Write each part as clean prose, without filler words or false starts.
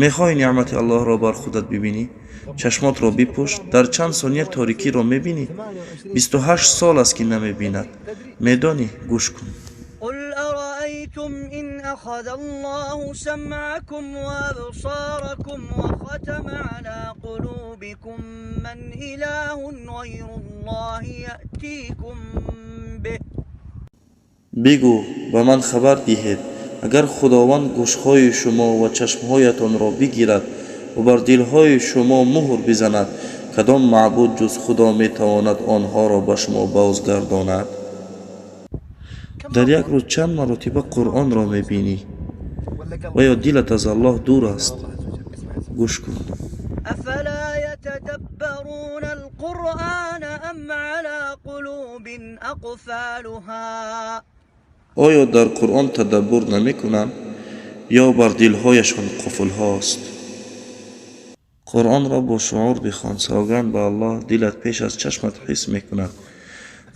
Мехоҳӣ неъмати Аллоҳро бар худат бибинӣ? Чашмотро бипӯш, дар чанд сония торикиро мебинӣ? 28 сол аст, ки намебинад. Медонӣ, гӯш кун. قل أرأيتم إن أخذ الله سمعكم وأبصاركم وختم على قلوبكم من إله غير الله يأتيكم به. Бигӯ, ба ман хабар диҳед, агар Худованд гӯшҳои шумо ва чашмҳоятонро бигирад ва бар дилҳои шумо муҳр бизанад, кадом маъбуд ҷуз Худо метавонад онҳоро ба шумо бозгардонад? Дар як рӯз чанд маротиба Қуръонро мебинӣ ва ё дилат аз Аллоҳ дур аст? Гӯш кун. أفلا يتدبرون القرآن أم على قلوب أقفالها. Оё дар Қуръон тадаббур намекунанд ё бар дилҳояшон қуфлҳост? Қуръонро бо шуур бихон. Савганд ба Аллоҳ, дилат пеш аз чашмат ҳис мекунад.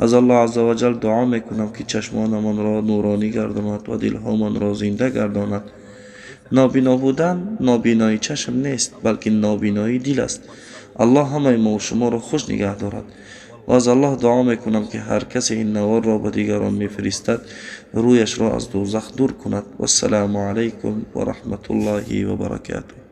Аз Аллоҳ азза ва ҷал дуо мекунам, ки чашмонамонро нуронӣ гардонад ва дилҳомонро зинда гардонад. Нобино будан нобиноии чашм нест, балки нобиноии дил аст. Аллоҳ ҳамаи мову шуморо хуш нигаҳ дорад ва аз Аллоҳ дуо мекунам, ки ҳар касе ин наворро ба дигарон мефиристад, рӯяшро аз дӯзах дур кунад. Вассалому алайкум ва раҳматуллоҳи ва баракатуҳ.